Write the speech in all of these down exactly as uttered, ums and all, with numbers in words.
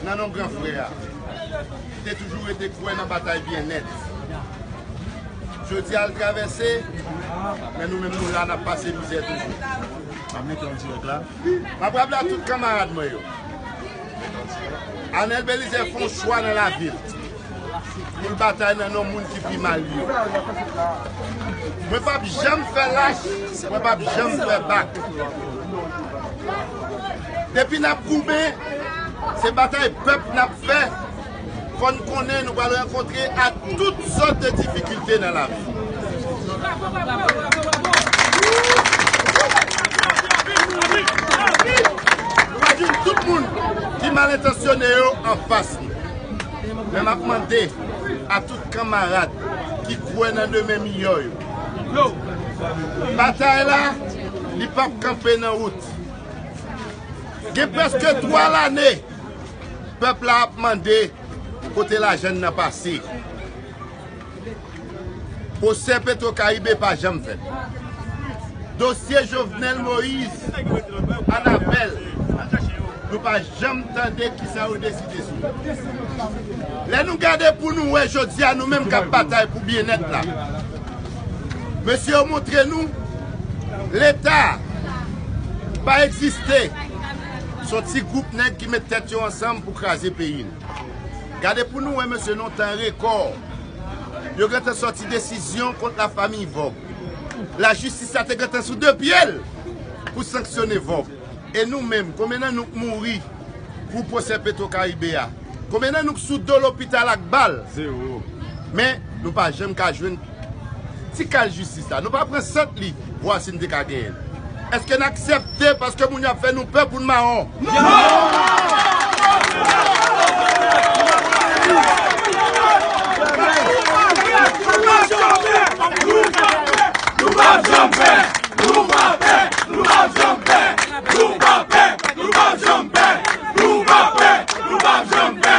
Nan non gran frè a, ki te toujou rete kwè nan batay byennèt. Jodi a, l travèse, men nou menm nou la, n ap pase mizè toujou. M ap mete yon dirèk la. M ap raple a tout kanmarad mwen yo. Anèl Belizè fè yon chwa nan lavi l pou l batay nan non moun ki pi mal yo. Mwen p ap janm fè lach, mwen p ap janm fè bak. Depi n ap goumen, se batay pèp n ap fè. Fò n konnen nou pral rankontre ak tout sòt de difikilte nan lavi. Nou va jwenn tout moun ki mal entansyone yo anfas nou. Men m ap mande a tout kanmarad ki kwè nan demen miyò yo. Batay la, li p ap kanpe nan wout. Gen prèske twa lane, pèp la ap mande kote lajan n nan pase. Pwosè Petro Caribe pa janm fèt. Dosye Jovenel Moïse, Anabèl, nou pa janm tande kisa yo deside sou li. Lè nou gade pou nou wè jodi a, nou menm k ap batay pou byennèt la, mesye yo montre nou Leta pa egziste. Se yon ti gwoup nèg ki met tèt yo ansanm pou kraze peyi n. Gade pou nou wè, mesye, nan yon tan rekò, yo gentan sòti desizyon kont lafanmi Vòb. Lajistis la te gentan sou de pye l pou sanksyone Vòb. E nou menm, konbyen nan nou k mouri pou pwosè Petro Caribe a? Konbyen nan nou k sou do lopital ak bal? Zewo. Men, nou pa janm ka jwenn ti kal jistis la. Nou pa pran sant li, vwa si n te ka genyen l. Èske n aksepte paske moun yo ap fè nou pè pou n mawon? Non! Nou p ap janm pè! Nou p ap janm pè! Nou p ap pè! Nou p ap janm pè! Nou p ap pè! Nou p ap janm pè! Nou p ap pè! Nou p ap janm pè!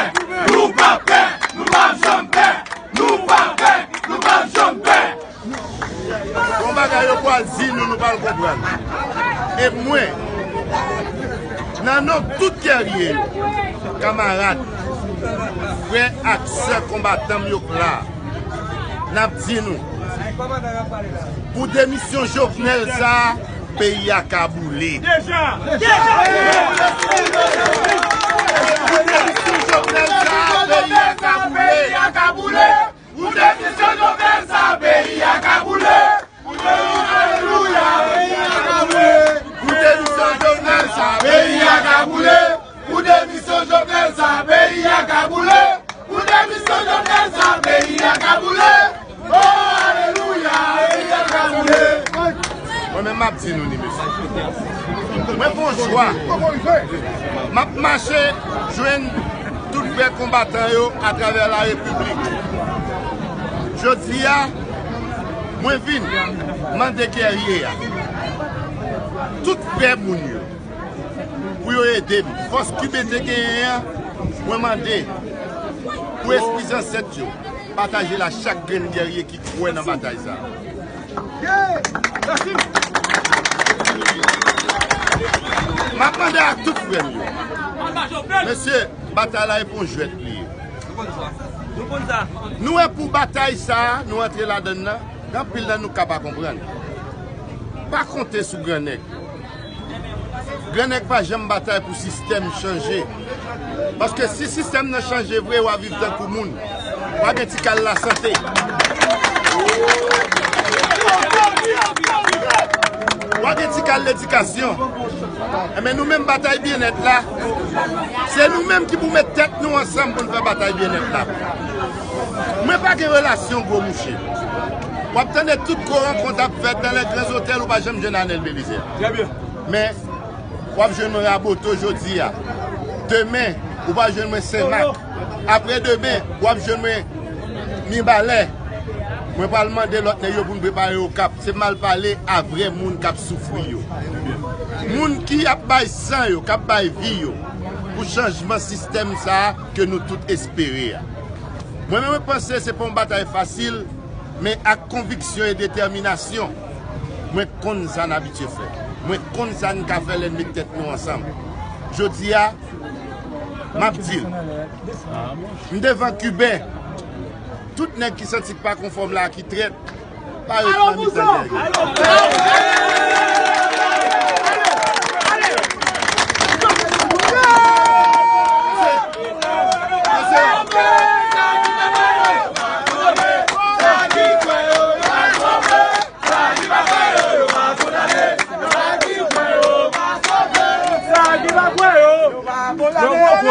Nou p ap pè! Nou p ap janm pè! Nou p ap pè! Nou p ap janm pè! Gon bagay yo pral di nou, nou pral konprann. E mwen, nan non tout gèrye yo, kanmarad, frè ak sè konbatan m yo k la, n ap di nou, pou demisyon Jovenel sa a, peyi a ka boule. Deja! Deja! Pou demisyon Jovenel sa a, peyi a ka boule. Pou demisyon Jovenel sa a, peyi a ka boule. Alelouya, peyi a ka boule. Pou demisyon Jovenel sa a, peyi a ka boule. Pou demisyon Jovenel sa a, peyi a ka boule. Pou demisyon Jovenel sa a, peyi a ka boule. Oh, alelouya, peyi a ka boule. Mwen menm m ap di nou li, mesye. Mwen pran yon chwa. M ap mache jwenn tout frè konbatan yo atravè la repiblik. Jodi a, mwen vin mande gèrye a, tout frè moun yo, pou yo ede m. Fòs Kiben te genyen an, mwen mande pou espri zansèt yo pataje l a chak grenn gèrye ki kwè nan batay sa a. M ap mande ak tout frè m yo. Mesye, batay la e pa yon jwèt li ye. Nou wè pou batay sa a, nou antre ladann nan, gen anpil nan nou k ap pa konprann. Pa konte sou grannèg. Grannèg pa janm batay pou sistèm chanje. Paske si sistèm nan chanje vre, w a viv tankou moun. W a gen ti kal lasante. W a gen ti kal ledikasyon. Enben, nou menm batay byennèt la, se nou menm ki pou met tèt nou ansanm pou n fè batay byennèt la. Mwen pa gen relasyon gwo mouche. W ap tande tout gwo rankont ap fèt nan lè gran zotèl, ou pa janm jwenn Anèl Belizè. Men, w ap jwenn mwen Raboto jodi a. Demen, ou pral jwenn mwen Senmak. Apre demen, w ap jwenn mwen Mibalè. Mwen pral mande lòt nèg yo pou n prepare Okap. Se m al pale a vrè moun k ap soufri yo. Moun ki ap bay san yo, k ap bay vi yo pou chanjman sistèm sa a ke nou tout espere a. Mwen menm, mwen panse se pa yon batay fasil, men ak konviksyon e detèminasyon, mwen konn sa n abitye fè. Mwen konn sa n ka fè lè n met tèt nou ansanm. Jodi a, M ap di l. M devan Kiben. Tout nèg ki santi k pa konfòm la, ki trèt, parèt nan mitan nèg yo.